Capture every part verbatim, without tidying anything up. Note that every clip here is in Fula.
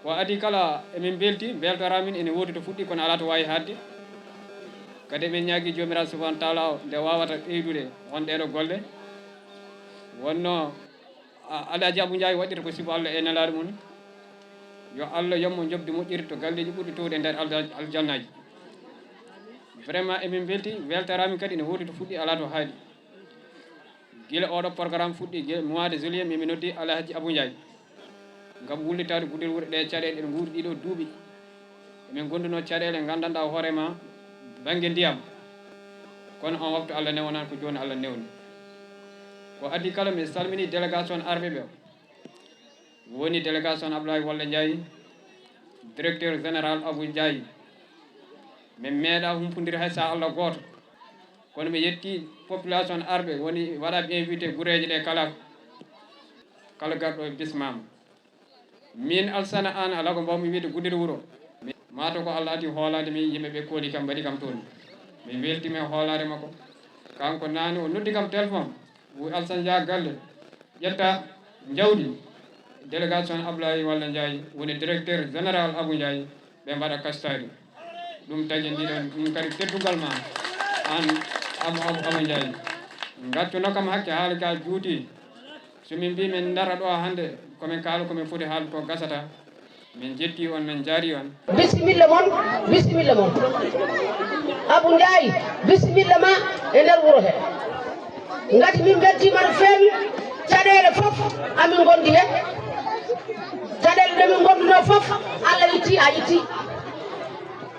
Ko adii kala, emin mbelti, mbeltoraa min ene woodi to fuɗɗi, kono alaa to waawi haaɗde. Kadi emin ñaagii Joomiraaɗo Subhaanahu wa Taala o nde waawata ɓeydude on ɗeeɗo golle. Wonno, a, Alhaji Abou Ndiaye waɗirta ko sibu Allah e nelaaɗo mum. Yo Allah yommo njoɓdi moƴƴiri to galleeji ɓurɗi toowde e nder alda-, aljannaaji. Vraiment, emin mbelti, mbeltoraa min kadi ene woodi to fuɗɗi, alaa to haaɗi. Gila oɗo programme fuɗɗi, gila mois de juillet, min mi noddi Alhaji Abou Ndiaye ngam wullitaade Gudel Wuro ɗe caɗeele ɗe nguuri ɗiɗo duuɓi. Emin gonduno caɗeele nganndanɗaa hoore ma bannge ndiyam. Kono on waktu Allah newnani ko jooni Allah newni. Ko adii kala mi salmini délégation arɓe ɓe. Woni délégation Abdoulaye Walla Ndiaye, directeur général Abou Ndiaye. Min meeɗa humpondire hay so Allah gooto. Kono mi yetti population arɓe woni waɗaɓe invité gureeje ɗe kala, kala garɗo e bismama. Min Alsana Aan alaa ko mbawmi wiide Gudel Wuro. Mato ko Allah adii hoolaade mi, yimɓe ɓe kooli kam mbaɗi kam toon. Mi weltima e hoolaare makko. Kanko naane o noddi kam téléphone. Wi Alsana Ndiaye galle. Ƴetta jawdi. Délégation Ablaye Walla Ndiaye woni directeur général Abou Ndiaye. Ɓe mbaɗa kastaari. Ɗum tagi ndiɗon, ɗum kadi teddungal ma aan Abou, Abou, Abou Ndiaye. Ngaccuno kam hakke haala ka juuti. So min mbi min ndara ɗo hannde, ko min kaala ko min foti haalde ko gasata. Min njetti on, min njaari on. Bisimilla mon, bisimilla mon. Abou Ndiaye, bisimilla ma e nder wuro he. Ngati min mbeltiima no feewi, caɗeele fof amin ngondi he. Caɗeele ɗe min ngondunoo fof, Allah itti, a itti.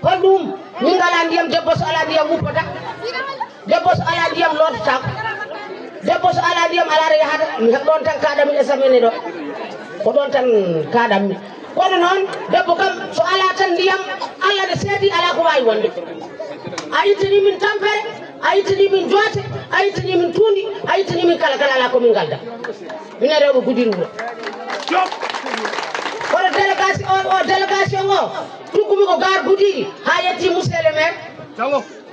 Hol ɗum? Min ngalaa ndiyam, debbo so alaa ndiyam wuppata. Debbo so alaa ndiyam loototaako. Debbo so alaa ndiyam alaa to yahata. Mi heɓ ɗoon tan kaaɗammi e samine ɗo. Ko ɗoon tan kaaɗammi. Kono noon, debbo kam, so alaa tan ndiyam, Allah ne seedi, alaa ko waawi wonde. A ittanii min tampere, a ittanii min joote, a ittanii min tuundi, a ittanii min kala, kala alaa ko min ngalda. Minen rewɓe Gudiri wuro. Kono délégation o, o délégation o, tuggumi ko gaar Gudiri, haa yetti monsieur le maire.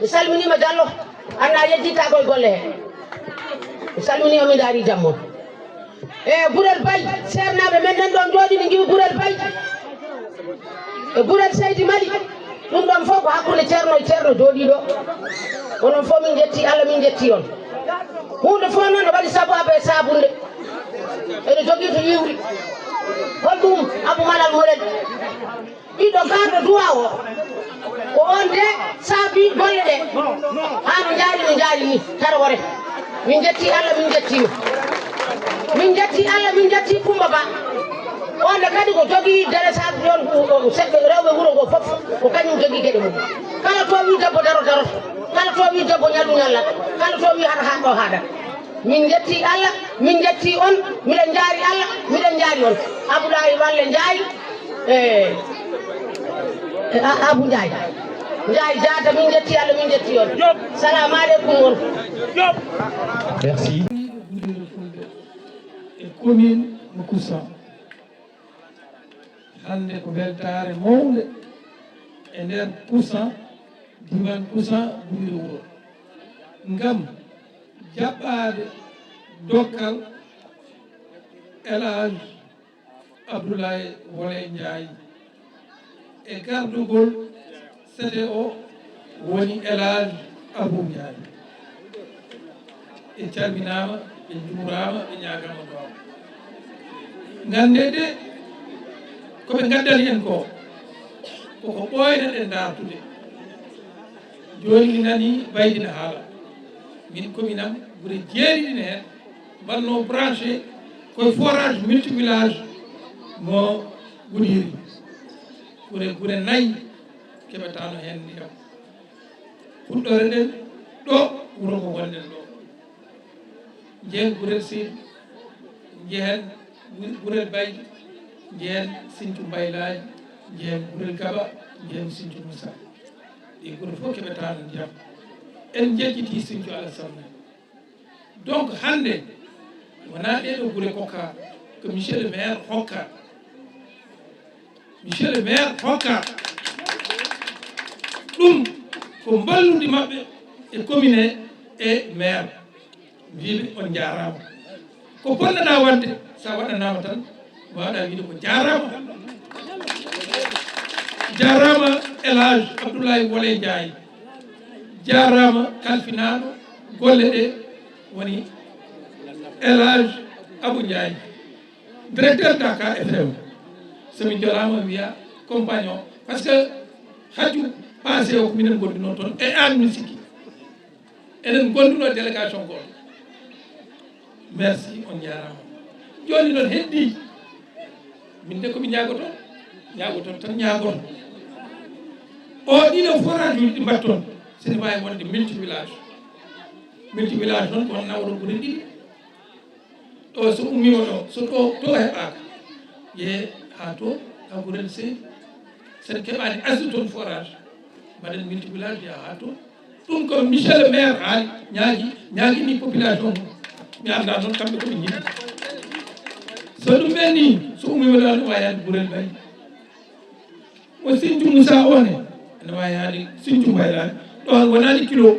Mi salminiima Diallo, anna yejjitaako e golle he. Mi salminiima, mi ndaari jammo. E Gurel Bay, seernaaɓe men nan ɗoon njooɗi, ne ngiwi Gurel Bay. E Gurel Seydi Mali, ɗum ɗoon fof ko hakkunde ceerno e ceerno jooɗii ɗo. Onon fof min njetti Allah, min njetti on. Huunde fof noon ne waɗi sabu abe saabunde. Ene jogii to yiwri. Hol ɗum Abou Malal Mourel? Ɓiɗɗo garɗo duwa o, ko on de saabi golle ɗe. Haa no njaari, no njaari ni, tarawore. Min njetti Allah, min njetti mo. Min njetti Allah, min njetti Coumba Ba. On ne kadi ko jogii délégation ɗon, ko, ko seɓɓe rewɓe wuro ngo fof, ko kañum jogii geɗe mum. Kala to wi debbo daro, daro. Kala to wi debbo ñallu, ñallat. Kala to wi haɗa, haɗɗo, haɗat. Min njetti Allah, min njetti on, miɗen njaari Allah, miɗen njaari on. Abdoulaye Walla Ndiaye, e, e A-, Abou Ndiaye. Ndiaye Diatta, min njetti Allah, min njetti on. Salamu aleykum on. Merci. Gudel Fulɓe e commune mo Koussa. Hannde ko weltaare mawnde e nder Koussa, diiwaan Koussa, Gudel Wuro, ngam jaɓɓaade dokkal El Hadj Abdoulaye Wole Ndiaye e gardugol C D O woni El Hadj Abou Ndiaye. Ɓe calminaama, ɓe njuuraama, ɓe ñaagaama duwaaw. Nganndee de, ko ɓe ngaddani en ko, koko ɓooyna ɗen daartude. Jooni mi nanii Baydi na haala. Min commune am, gure jeeɗiɗi ne heen, mbannoo branché koye forage multivillage mo Gudiri. Gure, gure nayi keɓataano heen ndiyam. Fuɗɗoore ɗen ɗo wuro ngo ngonɗen ɗo. Njehen Gurel Seydi, njehen Gu-, Gurel Baydi, njehen Sinthiou Mbaylaaji, njehen Gurel Gaba, njehen Sinthiou Moussa. Ɗi gure fof keɓataano ndiyam. En njejjitii Sinthiou Alassane. Donc, hannde, wonaa ɗee ɗoo gure kokka, ko monsieur le maire hokka. Monsieur le maire hokka. Ɗum ko mballude maɓɓe e commune e maire. Mbiimi on njaaraama. Ko ponnoɗaa waɗde, so a waɗanaama tan, mbaawɗaa wiide ko njaaraama. Jaaraama El Hadj Abdoulaye Wole Ndiaye. Jaaraama kalfinaaɗo golle ɗe woni El Hadj Abou Ndiaye, directeur Dakar F M. So mi joraama wiya compagnon, parce que haju passé o ko minen ngondunoo toon e aan mi sikki. Eɗen ngondunoo délégation gooto. Merci, on njaaraama. Jooni noon heddii. Min de ko mi ñaagoto, ñaagoto tan ñaagoto. O ɗiɗo forage uji ɗi mbatton, sene waawi wonde multi village. Multi village noon ko won nawro gure ɗiɗi. Ɗo so ummiima ɗo, so ɗo, to heɓaaka, yee haa to, haa gurel seedi. Sen keɓaani astu toon forage, mbaɗen multi village, yaa haa to. Ɗum ko monsieur le maire haali, ñaagi, ñaagini population mum. Mi anndaa noon kamɓe ko ɓe njiɗi. So ɗum ɓenni, so ummiima ɗo, ne waawi yaade gurel ɓay. Mo Sinthiou Moussa o ne, ene waawi yaade Sinthiou Mbaylaani. Ɗoon wonaani kilo.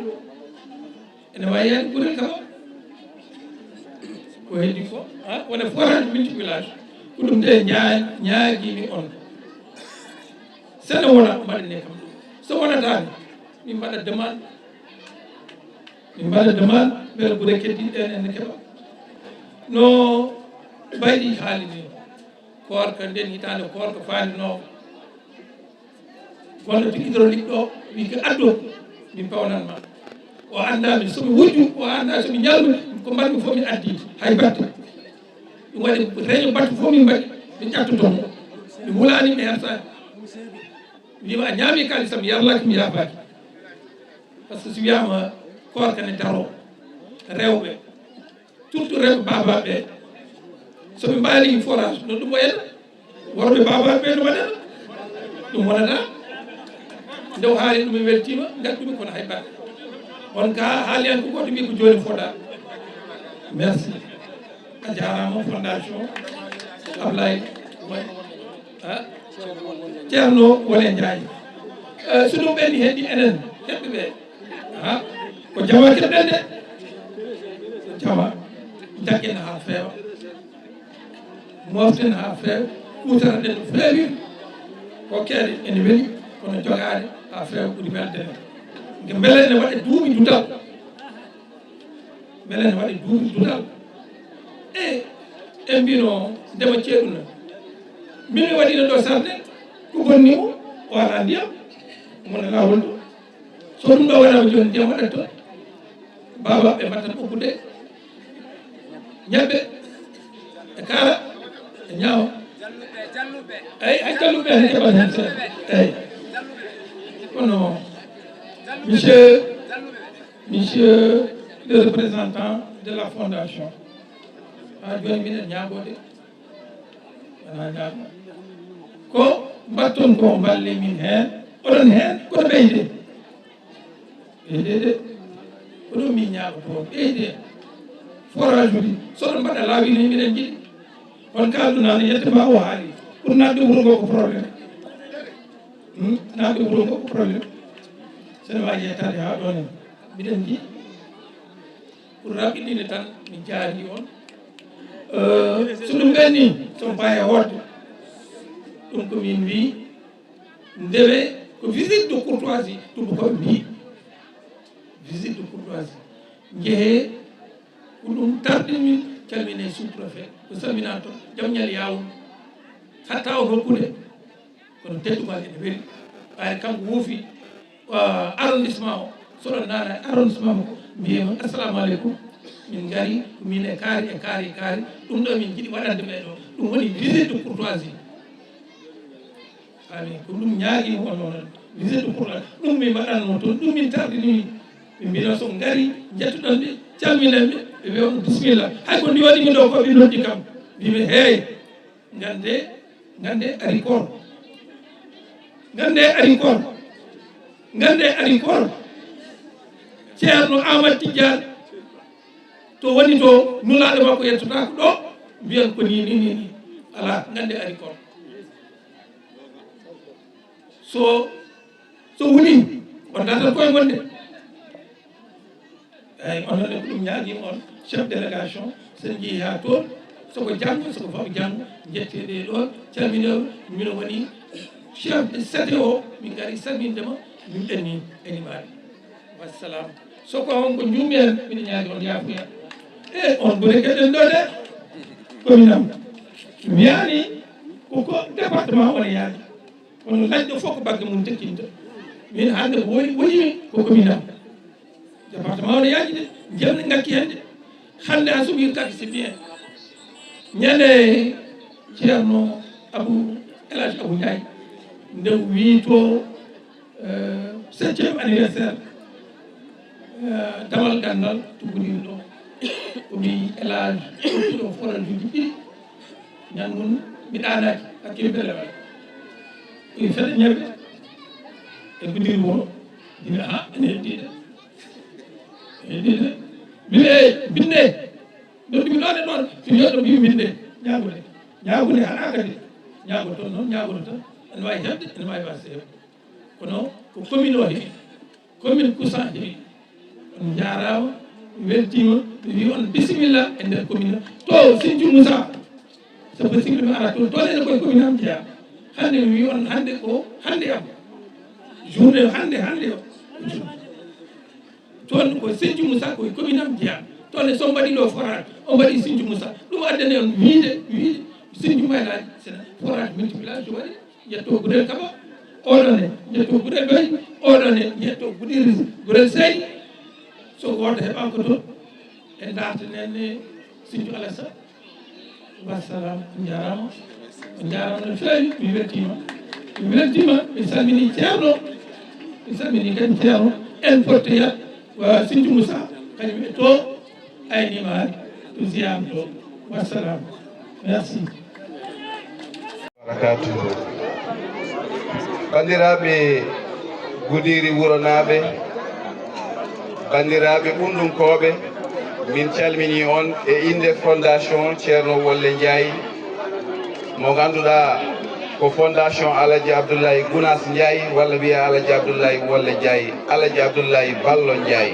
Ene waawi yaade gurel kam. Ko heddi ko, ha, wona forage multi village. Ko ɗum de ñaa-, ñaagimi on. Sene wona, mbaɗen ne kam ɗum. So wonataani, min mbaɗa demande. Min mbaɗa demande, mbele gure keddiiɗe ɗen ene keɓa. No Baydi haali ni, koorka nden hitaande koorka faandinoowo. Gonɗo to hydraulique ɗo, wi ko addo, min pawnan ma. O anndaa mi, so mi wujju, o anndaa so mi ñallu, ko mbaɗmi fof mi addi, hay batte. Ɗum waɗi réunion batte fof min mbaɗi, min ƴattoto mo. Mi wulaani, mi hersaani. Wiima a ñaami kaalisam, yarlaaki, mi yaafaaki. Par ce que so wiyaama koorka ne daro, rewɓe, surtout rewɓe baabaaɓe ɓe, so ɓe mbaali forage, no ɗum wayata? Worɓe baabaaɓe ɓe no waɗata? Ɗum wonata. Nde o haali ɗum, mi weltiima, ngaddumi kono hay batte. On ka haali an ko gooto, mbi ko jooni fooɗa. Merci. A jaaraama, Fondation Ablaye Wade. Ha? Ceerno Wole Njaay. Eh, so ɗum ɓenni heddi enen heɓɓe ɓe. Ha? Ko jama keɓɗen de. Ko jama. Jaggen haa feewa. Moften haa feewa. Kuutaraɗen no feewi. Ko keeri ene weli, kono jogaade haa feewa ɓuri welde. Nge mbele ene waɗa duuɓi dutal. Mbele ene waɗi duuɓi dutal. E, en mbino ndema ceeɗu na. Min mi waɗino ɗo sarde, ko bonni o, o alaa ndiyam, wona laawol ɗo. So ɗum ɗo waɗaama jooni, ndiyam waɗat toon. Baabaaɓe mbattan ɓokkude, ñebbe, e kaara, e ñaawa. Eyi, hay jalluɓe heen keɓat heen seeɗa. Eyi. Kono, monsieur, Monsieur le représentant de la fondation, haa jooni miɗen ñaagoode, wonaa ñaago. Ko mbatton ko, mballe min heen, oɗon heen, kono ɓeyde. Ɓeyde de, ko ɗum min ñaagotoo, ɓeyde. Forage uji, so ɗon mbaɗa laabi ni, miɗen njiɗi. On ka aduna ne yette ma o haali. Pour naatde wuro ngo ko problème. Hmm? Naatde wuro ngo ko problème. Sene waawi yettaade haa ɗoon en. Miɗen njiɗi. Pour raɓɓiɗinde tan, min njaari on. Euh, so ɗum ɓenni, so mbaye hoorde. Ɗum ko min mbii, ndewe ko visite de courtoisie, tuubakooɓe mbii. Visite de courtoisie. Njehee, ko ɗum tardini, calmine sous-préfet. Ko salminaa toon, jam ñal yaawol. Hatta o hokkude. Kono teddungal ene weli. Ɓayde kanko woofi, ah, arrondissement o. So ɗon naata e arrondissement makko, mbiye mo, "Assalamu aleykum. Min ngari, ko min e kaari, e kaari, e kaari. Ɗum ɗo min njiɗi waɗande ɓe ɗo." Ɗum woni visite de courtoisie. Amin. Ko ɗum ñaagi mo on, on visite de courtoisie. Ɗum min mbaɗatno toon, ɗum min tardini. Ɓe mbino so ngari, njettuɗon ɓe, calminen ɓe, ɓe mbiya on, "Bisimilla." Hay ko ndiwani mi ɗo ko ɓe noddi kam. Mbimi, "Hey." Ngannde, ngannde ari koor. Ngannde ari koor. Ngannde ari koor. Ceerno Amadou Tidiane, to woni to, nulaaɗo makko yettotaako ɗo, mbiyan ko ni, ni, ni, ni. Alaa, ngannde ari koor. So, so wuli, on dartat koye mon de. Eeyi, onon ne ko ɗum ñaagii on, chef délégation, so en njehii haa toon, so ko janngo, so ko faw janngo, njettee ɗe ɗoon, calminee, mino woni Chef de C T O, min ngari salminde ma, min ɓenni e limaade. Wassalam. So ko on ko njuummi heen, miɗo ñaagi on yaafuya. E on gure keɗen ɗo de, commune am. Mi yaani ko, ko département wona yaani. Kono laƴɗo fof ko bagge mum tekkinta. Min hannde ko woni, woni ko commune am. Département o no yaaji de, ndiyam ne ngakki heen de. Hannde a suɓii kadi, c'est bien. Ñande Ceerno Abou, El Hadj Abou Ndiaye, nde wii to, euh, septième anniversaire, euh, damal ganndal tuggudiiɗo ɗo. O wii El Hadj, ɗo foral juuɗe ɗiɗi. Ñande mum mi ɗaanaaki, hakkille belle waɗi. Ɓe fete ñebbe e Goudiry wuro. Ina, ha, ene heddi de. Ene heddi de. Binde, binde. Noddu mi ɗon e ɗon. Fini yoɗɗo mbi binde. Ñaagude. Ñaagude haɗa kadi. Ñaago toon noon, ñaagoto tan. Ene waawi heɓde, ene waawi waasde heɓde. Kono ko commune o heɓi. Commune Koussa heɓi. On njaaraama, mi weltiima, mi wii on bisimilla e nder commune. To Sinthiou Moussa, c'est possible mi ara toon. Toon ene koye commune am jeyaa. Hannde mi wii on, hannde ko hannde am. Journée hannde, hannde o. Toon ko Sinthiou Moussa, koye commune am jeyaa. Toon e so mbaɗi ɗo forage, o mbaɗi Sinthiou Moussa. Ɗum addani on wiide, wiide Sinthiou Maeladi, c'est forage multivillage waɗi. Yetto Gurel Kaba, oɗo ne yetto Gurel Bay, oɗo ne yetto Gudel, Gurel Sey. So gooto heɓaama ko toon, en dartinen ne Sinthiou Alassane. Wassalam, on njaaraama. On njaaraama no feewi, mi weltiima. Mi weltiima, mi salmini Ceerno. Mi salmini kadi Ceerno. En fottiyat, wa Sinthiou Moussa, kañum e to, aynimaari, to Ziyam to. Wassalam. Merci. Barakatuhu. Banndiraaɓe Goudiry wuronaaɓe, banndiraaɓe ɓunndunkooɓe, min calminii on e innde Fondation Ceerno Wolle Njaay, mo ngannduɗaa ko Fondation Alaji Abdoulaye Gounass Njaay, walla wiya Alaji Abdoulaye Wolle Njaay, Alaji Abdoulaye Ballo Njaay.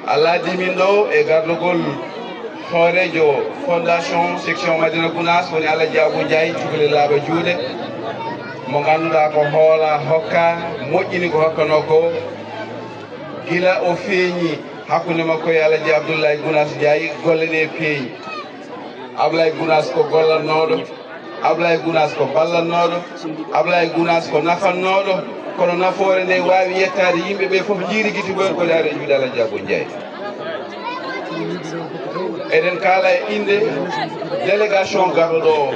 Allah addi min ɗo e gardugol hooreejo Fondation Section Madina Gounass, woni Alaji Abou Ndiaye, cukalel laaɓa juuɗe, mo ngannduɗaa ko hoolaa hokkaa, moƴƴini ko hokkanoo ko. Gila o feeñi hakkunde makko e Alaji Abdoulaye Gounass Ndiaye, golle ɗe peeñi. Ablaye Gounass ko gollannooɗo, Ablaye Gounass ko ballannooɗo, Ablaye Gounass ko nafannooɗo, kono nafoore nde waawi yettaade yimɓe ɓe fof njiiri giti mumen ko yaade e juuɗe Alaji Abou Ndiaye. Eɗen kaala e innde délégation garɗo ɗo o,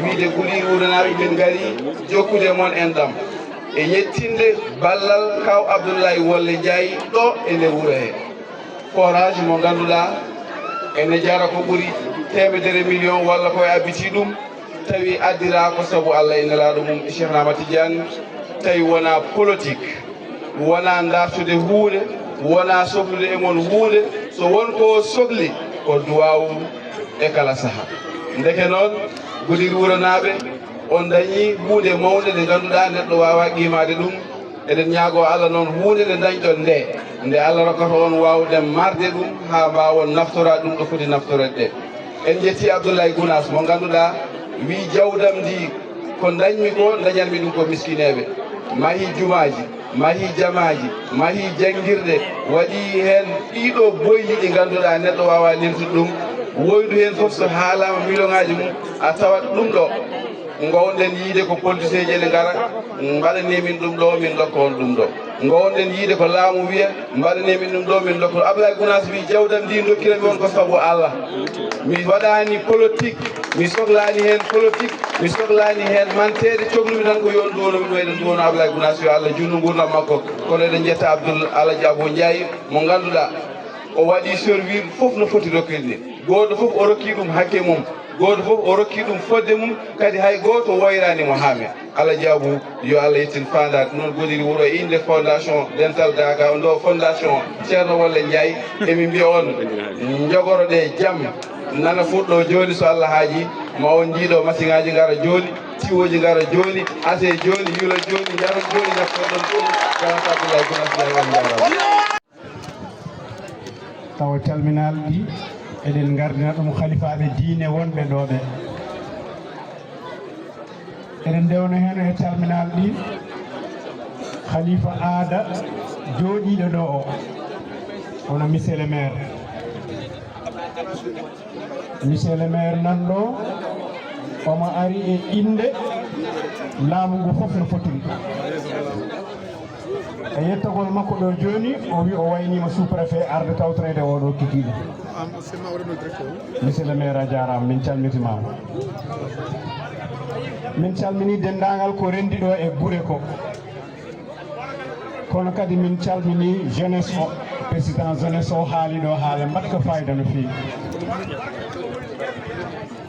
wiide Goudiry wuronaaɓe min ngari jokkude mon enɗam e yettinde ballal kaw Abdoulaye Wolle Ndiaye ɗo e nde wuro he. Forage mo ngannduɗaa ene jara ko ɓuri teemedere million walla ko e abbiti ɗum, tawi addiraa ko sabu Allah e Nelaaɗo mum Cheikh Ahmad Tidiane, tawi wonaa politique, wonaa dartude huunde, wonaa soklude e mon huunde, so won ko sokli ko duwaawu e kala saha. Ndeke noon, Goudiry wuronaaɓe, on dañii huunde mawnde nde ngannduɗaa neɗɗo waawaa qiimaade ɗum. Eɗen ñaagoo Allah noon huunde nde ndañɗon nde, nde Allah rokkata on waawde marde ɗum haa mbaawon naftora ɗum ɗo foti naftoreede. En njettii Abdoulaye Gounass mo ngannduɗaa wii jawdam ndi ko ndañmi ko, ndañanmi ɗum ko miskineeɓe. Mahi jumaaji, mahi jamaaji, mahi janngirɗe, waɗi heen ɗiɗo boyli ɗi ngannduɗaa neɗɗo waawaa limtude ɗum. Woydu heen fof so haalaama milioŋaaji mum, a tawat ɗum ɗo. Ngoowɗen yiide ko politicienji ene ngara, mbaɗanee min ɗum ɗo, min ndokka on ɗum ɗo. Ngoowɗen yiide ko laamu wiya, mbaɗanee min ɗum ɗo, min ndokka on. Ablaye Gounass wii, jawdam ndi ndokkiran mi on ko sabu Allah. Mi waɗaani politique, mi soklaani heen politique, mi soklaani heen manteede, coklumi tan ko yo on duwono mi ɗum, eɗen duwono Ablaye Gounass, yo Allah juutnu nguurndam makko. Kono eɗen njetta Abdoul Alaji Abou Ndiaye mo ngannduɗaa o waɗi servir fof no foti rokkeede ni. Gooto fof o rokki ɗum hakke mum. Gooto fof o rokki ɗum fodde mum, kadi hay gooto woyraani mo haa men. Allah jaabu, yo Allah yettin faandaare. Noon Goudiry wuro e innde Fondation Dental Daaka, on ɗo Fondation Ceerno Wolle Njaay. Emin mbiya on, njogoro ɗe jam, nana fuɗɗo jooni so Allah haaji, ma on njiiɗo masiŋaaji ngara jooni, tiwooji ngara jooni, ase jooni, yula jooni, njara jooni, naftoɗon ɗum, grâce Abdoulaye Gounass Njaay, on njaaraama. Tawa calminaali ɗi, eɗen ngardina ɗum halifaaɓe diine wonɓe ɗo ɓe. Eɗen ndewna heen e calminaali ɗi Khalifa aada jooɗiiɗo ɗo o, hono monsieur le maire. Monsieur le maire nan ɗo, omo ari e innde laamu ngu fof no fotiri. E yettogol makko ɗo jooni, o wi o wayniima sous-préfet arde tawtoreede oo ɗo kikiiɗe. Monsieur le maire, a jaaraama, min calmitimaama. Min calminii denndaangal ko renndi ɗo e gure ko. Kono kadi min calminii jeunesse o, président jeunesse o haali ɗo haala mbaɗka fayida no feewi.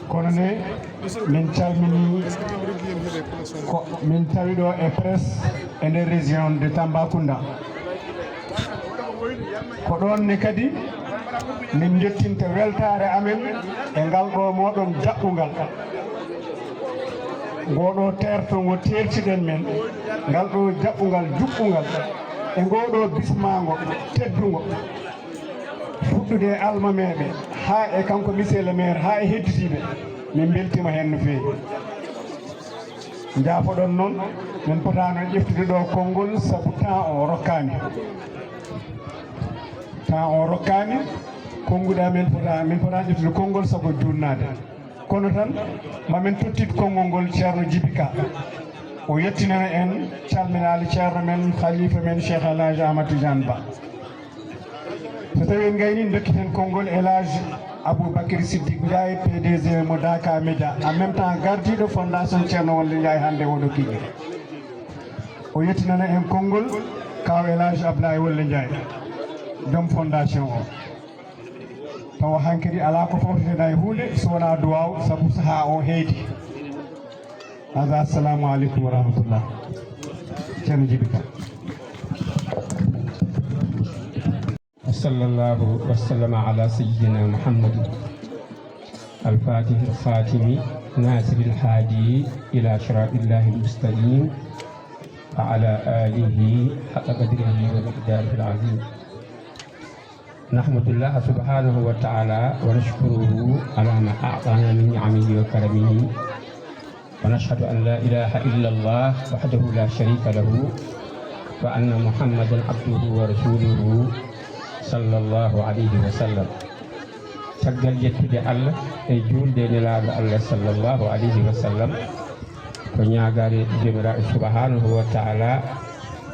Kono ne, min calminii ko min tawi ɗo e presse e nder région de Tambacounda. Ko ɗoon ne kadi min njottinta weltaare amen e ngal ɗo mooɗon jaɓɓungal. Ngoo ɗo teerto ngo teertiɗen men, ngal ɗo jaɓɓungal juɓɓungal e ngoo ɗo bismaango teddungo. Fuɗɗude e almameeɓe, haa e kanko monsieur le maire, haa e hedditiiɓe, min mbeltiima heen no feewi. Njaafoɗon noon, min potaano ƴeftude ɗo konngol sabu temps o rokkaani. Temps o rokkaani, konnguɗi amen pota-, min potaani ƴeftude konngol sabu juutnaade. Kono tan, ma min tottit konngol ngol Ceerno Jibi Ka. O yettinana en calminaali Ceerno men, Khalifa men, Cheikh El Hadj Ahmad Tidiane Ba. So tawii en ngayni, dokkiten konngol El Hadj Aboubacry Siddique Ndiaye, P D G mo Daka Média, en même temps gardiiɗo fondation Ceerno Wonde Ndiaye hannde oɗo kiiɗe. O yettinana en konngol kaw El Hadj Abdoulaye Wonde Ndiaye, joom fondation o. Tawa hankadi alaa ko fawteten e huunde so wonaa duwaaw, sabu sahaa o heedi. Hada, assalamu aleykum wa rahmatullah. Ceerno Jibi Ka. وصلى الله وسلم على سيدنا محمد الفاتح الخاتم ناصر الهادي إلى صراط الله المستقيم وعلى آله حق قدره ومقداره العظيم. نحمد الله سبحانه وتعالى ونشكره على ما أعطانا من نعمه وكرمه، ونشهد أن لا إله إلا الله وحده لا شريك له، وأن محمدا عبده ورسوله، صلى الله عليه وسلم. Caggal yettude Allah e juulde e Nelaaɗo Allah, sallallahu alayhi wa sallam, ko ñaagaade Joomiraaɗo subhaanahu wa ta'ala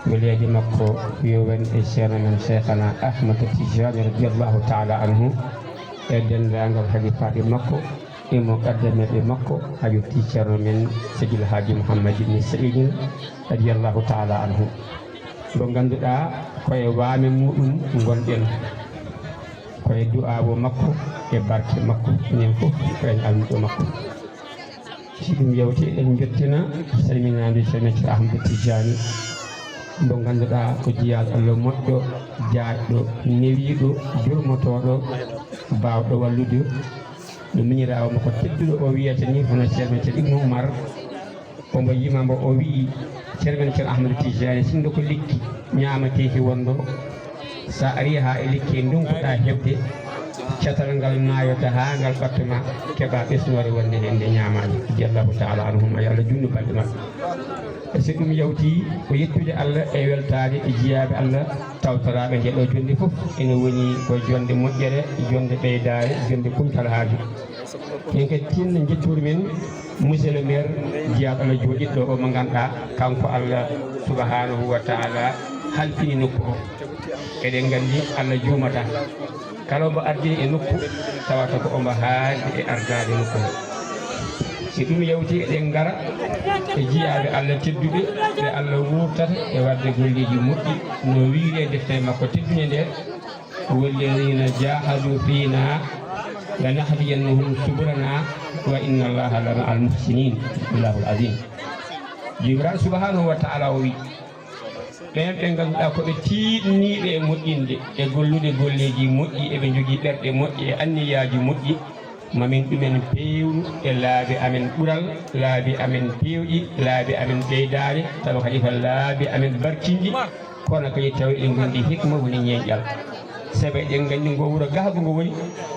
weleede makko yo wen e Ceerno men Cheikhana Ahmad Tijani radiyallahu ta'ala anhu e denndaangal halifaaɓe makko e muqaddameeɓe makko, haa yettii Ceerno men Seydi El Hadji Mouhammad Ibn Saïd radiyallahu ta'ala anhu, mo ngannduɗaa ko e waame muuɗum ngonɗen, ko e du'aawo makko e barke makko, enen fof ko en almuɓɓe makko. Si ɗum yawti, eɗen njottina salminaandu Ceerno Ahmadu Tijjaani, mo ngannduɗaa ko jiyaaɗo Allah moƴƴo, jaajɗo, newiiɗo, jurmotooɗo, baawɗo wallude. No miñiraawo makko tedduɗo o wiyata ni, hono Ceerno Ibnu Umar, omo yima mbo, o wi'i, Ceerno men Ceerno Ahmadu Tijjaani, sinndo ko lekki ñaamateeki wonɗo, sa ari haa e lekki ndonkuɗaa heɓde, catal ngal maayota haa ngal ɓatta ma, keɓa ɓesnoore wonde heen nde ñaamaani. Radiyallahu ta'ala anhum, yo Allah juutnu balɗe maɓɓe. E so ɗum yawti, ko yettude Allah e weltaade e jiyaaɓe Allah tawtoraaɓe nde ɗo jonnde fof, ene woni ko jonnde moƴƴere, jonnde ɓeydaare, jonnde kumtal haaju. Min kadi tinno njettude men, monsieur le maire, jiyaaɗo Allah jooɗiiɗo o mo ngannduɗaa, kanko Allah subhanahu wa ta'ala halfini nokku o. Eɗen nganndi Allah juumata. Kala mbo ardii e nokku, tawata ko omo haandi e ardaade nokku he. Si ɗum yawti, eɗen ngara e jiyaaɓe Allah tedduɓe, ɓe Allah wuurtata e waɗde golleeji moƴƴi, no wiiri e deftere makko teddunde nde, "والذين جاهدوا فينا لنهدينهم سبلنا وإن الله لمع المحسنين." Wallaahu al-Aziim. Joomiraaɗo subhanahu wa ta'ala o wi, ɓeen ɓe ngannduɗaa ko ɓe tiiɗniiɓe e moƴƴinde, e gollude golleeji moƴƴi, eɓe njogii ɓerɗe moƴƴe, e anniyaaji moƴƴi, ma min ɗumen peewnu e laabi amen ɓural, laabi amen peewɗi, laabi amen ɓeydaare, tawa kadi ko laabi amen barkinɗi, kono kadi tawa eɗen ngonndi hikma woni ñeeñɗal. Sabu eɗen nganndi ngo wuro gahgo ngo woni,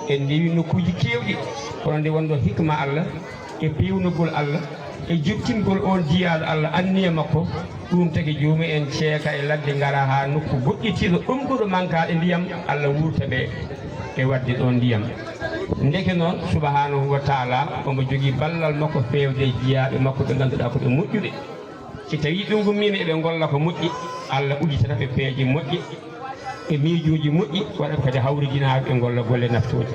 en ndewi nokkuuji keewɗi, kono nde wonɗo hikma Allah e peewnugol Allah, E jokkingol oon jiyaaɗo Allah anniya makko, ɗum tagi joomum en ceeka e ladde ngara haa nokku goɗɗitiiɗo ɗomɗuɗo mankaaɗe ndiyam, Allah wuurta ɓe e waɗde ɗoon ndiyam. Ndeke noon, subhaanahu wa taala omo jogii ballal makko feewde e jiyaaɓe makko ɓe ngannduɗaa ko ɓe moƴƴuɓe. Si tawii ɓe ngummiima eɓe ngolla ko moƴƴi, Allah udditata ɓe peeje moƴƴe e miijooji moƴƴi, waɗa ɓe kadi hawridinaaɓe ɓe ngolla golle naftooje.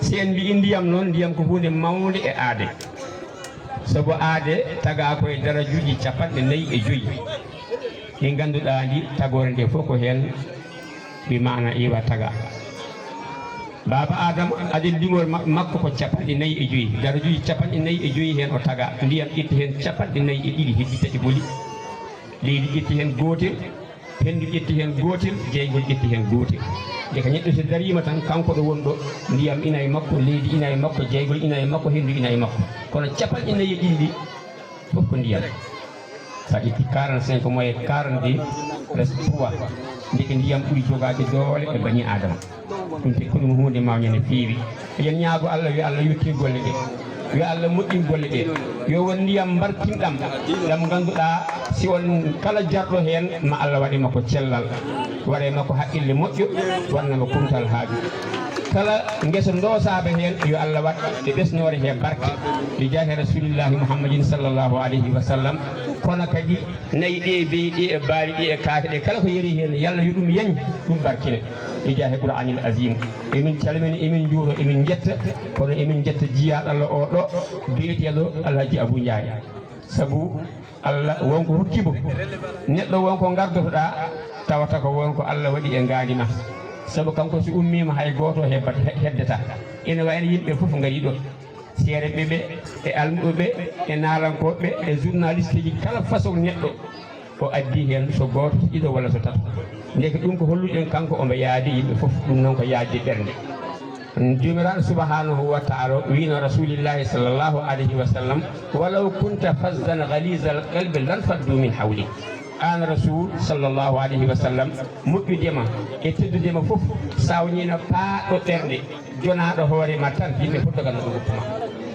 Si en mbiyi ndiyam noon, ndiyam ko huunde mawnde e aade. Sabu aade tagaa ko e darajuuji capanɗe nayi e joyi ɗi ngannduɗaa ndi tagoore nde fof ko heen bi maana iwa tagaa. Baaba Aadama, aden limol ma-, makko ko capanɗe nayi e joyi. Darajuuji capanɗe nayi e joyi heen o tagaa. Ndiyam ƴetti heen capanɗe nayi e ɗiɗi, heddi tati boli. Leydi ƴetti heen gootel, henndu ƴetti heen gootel, jeygol ƴetti heen gootel. Ndeke neɗɗo so dariima tan, kanko ɗo woni ɗo, ndiyam ina e makko, leydi ina e makko, jeygol ina e makko, henndu ina e makko. Kono capanɗe nayi e ɗiɗi ɗi, fof ko ndiyam. So a ƴetti quarante-cinq moins quarante-deux, presque trois. Ndeke ndiyam ɓuri jogaade doole e bani Aadama. Ɗum te ko ɗum huunde mawnde no feewi. Eɗen ñaago Allah, yo Allah yottin golle ɗe. Yo Allah moƴƴin golle ɗe. Yo won ndiyam mbarkinɗam, ɗam ngannduɗaa, si on kala jarɗo heen, ma Allah waɗe makko cellal, waɗe makko haqqille moƴƴo, waɗana mo kumtal haaju. Kala ngesa ndoosaaba heen, yo Allah waɗ e ɓesnoore he barke. Bi jaahi Rasulillahi Muhammadin sallallahu alayhi wa sallam. Kono kadi nayi ɗi e beyi ɗi e baali ɗi e kaake ɗe, kala ko yeri heen, yo Allah yo ɗum yañ, ɗum barkine. Bi jaahi Qur'anil Azim. Emin calmini, emin njuuro, emin njetta, kono emin njetta jiyaaɗo Allah o ɗo, biyeteeɗo Alhaji Abou Ndiaye. Sabu Allah won ko hokki mo. Neɗɗo won ko ngardotoɗaa, tawata ko won ko Allah waɗi e ngaandi ma. Sabu kanko so ummiima, hay gooto hebbat-, he-, heddata. Ina wayi no yimɓe fof ngari ɗo. Seereɓe ɓe, e almuɓe ɓe, e naalankooɓe ɓe, e journaliste ji, kala façon neɗɗo o addi heen so gooto, so ɗiɗo walla so tato. Ndeke ɗum ko holluɗen kanko omo yaadi yimɓe fof, ɗum noon ko yaajde ɓernde. Joomiraaɗo subhanahu wa taala wiino Rasulillahi sallallahu alayhi wa sallam, "Walaw kunta fazzan ghalizal qalbi lan faddu min hawlik." Aan Rasul sallallahu alayhi wa sallam, moƴƴude ma e teddude ma fof, sawniino paaɗɗo ɓernde, jonaaɗo hoore ma tan, yimɓe fof dogano ɗo woppu ma.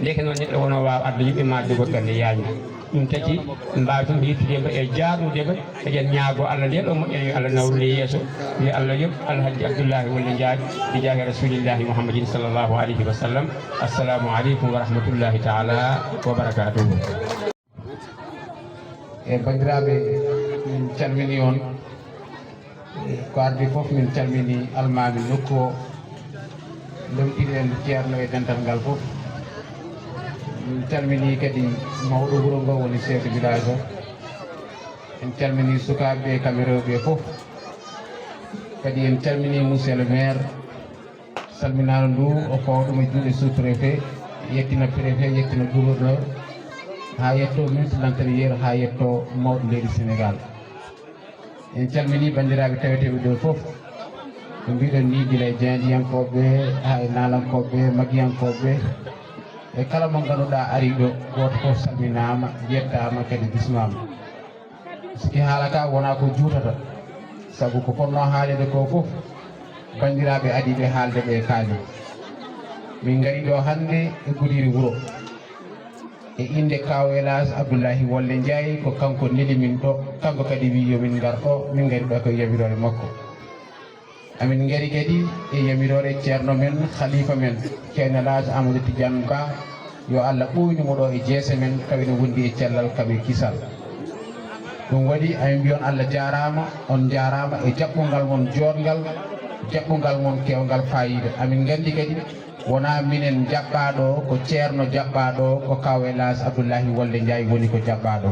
Ndeke noon neɗɗo wonoo waawa adda yimɓe ma dogo ɓernde yaañde. Ɗum tagi mbaawi tan ko yettude mo e jaarnude mo. Eɗen ñaago Allah nde ɗo moƴƴere yo Allah nawru nde yeeso. Yo Allah yoɓ Alhaji Abdullahi Wole Njaay bi jaahi Rasulillahi Muhammadin sallallahu alayhi wa sallam. Assalamu aleykum wa rahmatullahi taala wa barakatuhu. E banndiraaɓe, min calmini on. Ko addi fof, min calmini almaami nokku o, lomtiiɗo en ceerno e dental ngal fof. Min calmini kadi mawɗo wuro ngo, woni chef de village o. En calmini sukaaɓe ɓe kam e rewɓe fof. Kadi en calmini monsieur le maire. Salminaandu ndu o fawa ɗum e juuɗe sous-préfet, yettina préfet, yettina gouverneur, haa yetto ministre de l'intérieur, haa yetto mawɗo leydi Sénégal. En calmini banndiraaɓe taweteeɓe ɗo fof, no mbiɗon ni, gila e jaayndiyankooɓe haa e naalankooɓe, magiyankooɓe, e kala mo ngannduɗaa ari ɗo, gooto fof salminaama, yettaama, kadi bismaama. Sikki haala ka wonaa ko juutata, sabu ko fotnoo haaleede ko fof, banndiraaɓe adiiɓe haalde ɓe kaali. Min ngari ɗo hannde e Gudiri Wuro. E innde Kaaw Elaas Abdullahi Wolle Njaay, ko kanko neli min ɗo, kanko kadi wi yo min ngar ɗo, min ngari ɗo ko yamiroore makko. Amin ngari kadi e yamiroore ceerno men, khalifa men, ceerno Elaas Amadou Tidiane Ba, yo Allah ɓooynu mo ɗo e jeese men, tawi no wondi e cellal kam e kisal. Ɗum waɗi amin mbiyon Allah jaaraama, on njaaraama e jaɓɓungal mon jooɗngal, jaɓɓungal mon keewngal faayiida. Amin nganndi kadi wonaa minen jaɓɓaa ɗo, ko ceerno jaɓɓaa ɗo, ko Kaaw Elaas Abdullahi Wolle Njaay woni ko jaɓɓaa ɗo.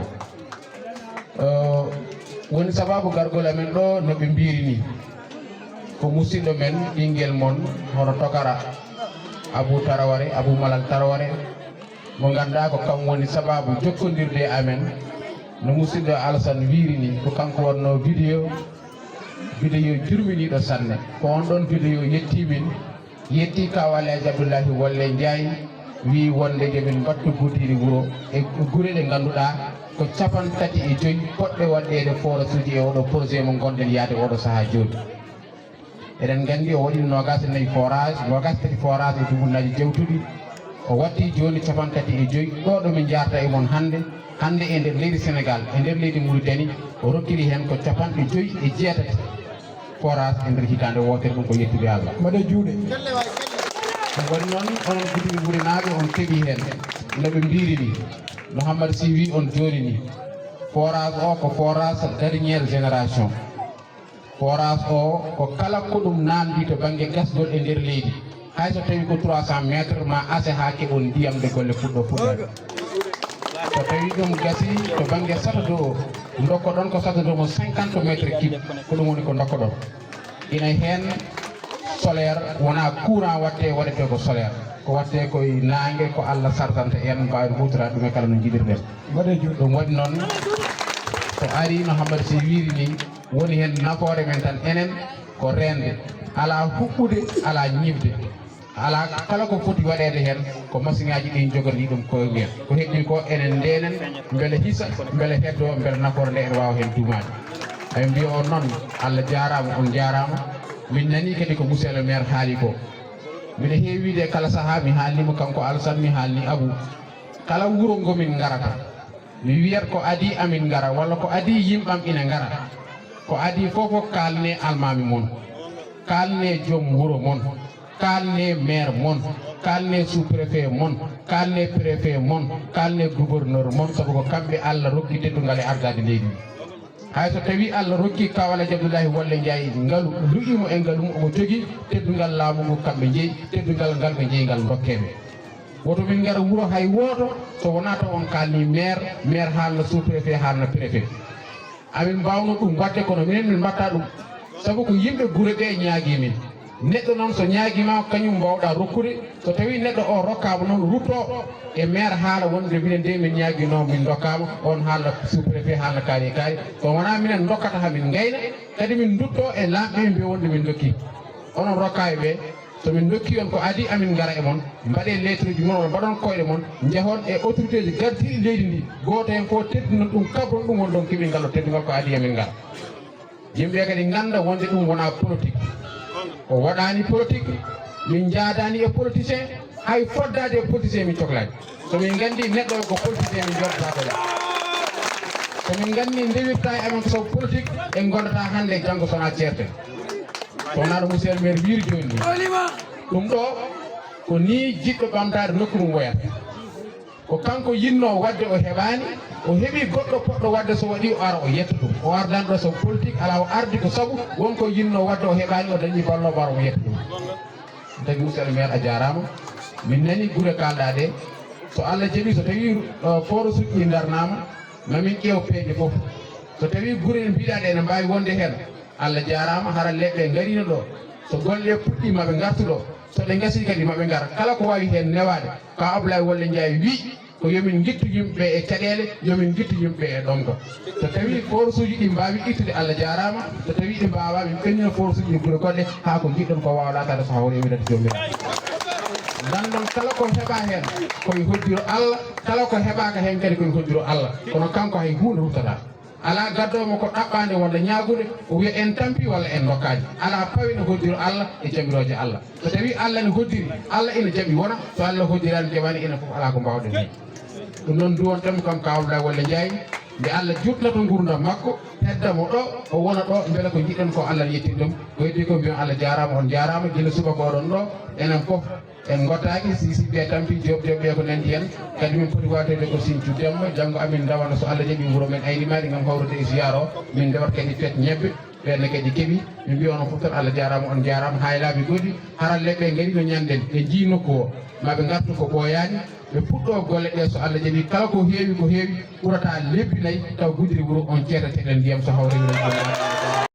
Eh, woni sababu gargol amen ɗo, no ɓe mbiri ni, ko musidɗo men, ɓinngel mon, hono Tokara, Abou Taraware, Abou Malal Taraware, mo ngannduɗaa ko kam woni sababu jokkondirde e amen. No musidɗo Alassane wiri ni, ko kanko waɗno vidéo, vidéo jurminiiɗo sanne. Ko on ɗon vidéo yetti min, yetti Kaaw Alhaji Abdullahi Wolle Njaay, wi wonde yo min mbattu Gudiri Wuro e gure ɗe ngannduɗaa ko capanɗe tati e joyi poɗɗe waɗɗeede forage uji e oɗo projet mo ngonɗen yaade oɗo sahaa jooni. Eɗen nganndi o waɗi noogaas e nayi forage, noogaas e tati forage e dumunnaji jawtuɗi, O watti jooni capanɗe tati e joy ɗo ɗo min njaarta e mon hannde. Hannde e nder leydi Senegaal, e nder leydi Muritani, o rokkiri heen ko capanɗe joy e jeetati forage e nder hitaande wootere, ɗum ko yettude Allah. Mbaɗe juuɗe. Ɗum waɗi noon, onon Guduri Mburinaaɓe, on keɓii heen no ɓe mbiiri ni. Mouhammad Sy wi on jooni ni, forage o ko forage dernière génération. Forage o ko kala ko ɗum naamndi to bannge gasgol e nder leydi, hay so tawi ko trois cents mètres ma ase haa keɓon ndiyam nde golle puɗɗo fuɗɗaade. So tawi ɗum gasi to bannge château d'eau, ndokkoɗon ko château d'eau mo cinquante mètres cube, ko ɗum woni ko ndokkoɗon. Ina heen solaire, wonaa courant waɗte, waɗete ko solaire. Ko waɗte koye naange, ko Allah sartanta en, mbaawen huutoraade ɗum e kala no njiɗirɗen. Mbaɗe juuɗe. Ɗum waɗi noon, so arii no Hammadi Sy wiiri ni, woni heen nafoore men tan enen ko reende, alaa huɓɓude, alaa ñiiɓde, alaa kala ko foti waɗeede heen, ko masiŋaaji ɗi njoganii ɗum koye mumen. Ko heddii ko enen ndeenan, mbele hisa, mbele heddoo, mbele nafoore nde ene waawa heen duumaade. Eɓe mbiya on noon, Allah jaaraama, on jaaraama. Min nanii kadi ko monsieur le maire haali ko. Mbiɗa heewi wiide kala sahaa mi haalni mo kanko Alassane, mi haalni Abou. Kala wuro ngo min ngarata, mi wiyat ko adii amin ngara, walla ko adii yimɓam ina ngara. Ko adii fof fof kaalne almaami mon, kaalne joom wuro mon, kaalne maire mon, kaalne sous-préfet mon, kaalne préfet mon, kaalne gouverneur mon, sabu ko kamɓe Allah rokki teddungal e ardaade leydi ndi. Hay so tawii Allah rokki Kaw Alhaji Abdullahi Wolle Njaay ngalu, luƴii mo e ngalu mum, omo jogii teddungal laamu ngu, kamɓe njeyi teddungal ngal, ɓe njeyi ngal ndokkee ɓe. Woto min ngara wuro hay wooto so wonaa taw on kaalnii maire, maire haalna sous-préfet, haalna préfet. Amin mbaawno ɗum waɗde, kono minen min mbaɗta ɗum, sabu ko yimɓe gure ɓee ñaagii min. Neɗɗo noon so ñaagii ma, kañum mbaawɗa rokkude. So tawii neɗɗo o rokkaama noon, ruttoo e maire haala wonde minen de min ñaagiino, min ndokkaama, on haalna sous-préfet, haalna kaari e kaari. So wonaa minen ndokkata haa min ngayna, kadi min nduttoo e laamɓe ɓe mbiya wonde min ndokki. Onon rokkaaɓe ɓe, so min ndokki on ko adii amin ngara e mon, mbaɗee lettre uji mon walla mbaɗon koyɗe mon, njahon e autorité ji gardiiɗi leydi ndi, gooto heen fof teddinon ɗum, kabron ɗum, won ɗon keɓi ngal ɗo teddungal ko adii amin ngara. Yimɓe kadi ngannda wonde ɗum wonaa politique. O waɗaani politique, min njaadaani e politicien, hay foddaade e politicien min coklaani. So min nganndi neɗɗo o ko politicien, min njooɗataa ko. So min nganndi ndewirta e amen ko sabu politique, en ngondataa hannde e janngo so wonaa ceerten. So wonaa ɗo monsieur le maire wiiri jooni ni. Ɗum ɗo ko nii jiɗɗo ɓamtaade nokku mum woyata. Ko kanko yinnoo waɗde, o heɓaani, o heɓii goɗɗo poɗɗo waɗde, so waɗii o ara o yetta ɗum. O ardaani ɗo sabu politique alaa, o ardi ko sabu won ko yinnoo waɗde, o heɓaani, o dañii balloowo ara omo yetta ɗum. Ɗum tagi monsieur le maire a jaaraama. Min nanii gure kaalɗaa ɗe. So Allah jaɓii, so tawii, uh, forage uji ɗi ndarnaama, ma min ƴeew peeje fof. So tawii gure ɗe mbiɗaa ɗe ene mbaawi wonde heen, Allah jaaraama, hara leɗɗe ngariino ɗo. So golle puɗɗii ma ɓe ngartu ɗo. So ɗe ngasii kadi ma ɓe ngar. Kala ko waawi heen newaade, Kaw Ablaye Wolle Njaay wii ko yo min ngittu yimɓe ɓe e caɗeele, yo min ngittu yimɓe ɓe e ɗomka. So tawii forage uji ɗi mbaawi ittude, Allah jaaraama. So tawii ɗi mbaawaa, min ɓennina forage uji ɗi gure goɗɗe haa ko njiɗɗon ko waawa laataade so hawri e wiɗata joomiraaɗo. Nganndon kala ko heɓaa heen ko e hoddiro Allah, kala ko heɓaaka heen kadi ko e hoddiro Allah. Kono kanko hay huunde ruttotaako. Alaa gaddoowo mo ko ɗaɓɓaande walla ñaagude, o wiya en tampii walla en ndokkaani. Alaa pawi no hoddiro Allah e jamirooje Allah. So tawii Allah ne hoddiri, Allah ina jaɓi wona, so Allah hoddiraani jaɓaani, enen fof alaa ko mbaawɗen heen. Ɗum noon nduwonten kam Kaw Ablaye Wolle Njaay, nde Allah juutnata nguurndam makko, tedda mo ɗo, o wona ɗo, mbele ko njiɗɗen ko Allah ne yettin ɗum. Ko heddii ko mbiyon Allah jaaraama, on jaaraama, gila subaka oɗon ɗo, enen fof en ngottaaki, si, si ɓe tampi, Joob Joob ɓe ko nanndi en, kadi min poti waawde ko Sinthiou Demba, janngo amin ndawana so Allah jaɓi wuro men Ayni Maadi ngam hawrude e ziyaara o, min ndewat kadi fête ñebbe, ɓeen ne kadi keɓi, min mbiya onon fof tan Allah jaaraama, on jaaraama, haa e laabi goɗɗi, haralleeɓe ɓe ngari no ñannden, ɓe njii nokku o, ma ɓe ngartu ko ɓooyaani, ɓe puɗɗoo golle ɗe, so Allah jaɓi, kala ko heewi, ko heewi, ɓurata lebbi nayi, taw Gudiri wuro on ceetateɗen ndiyam so hawri wuro.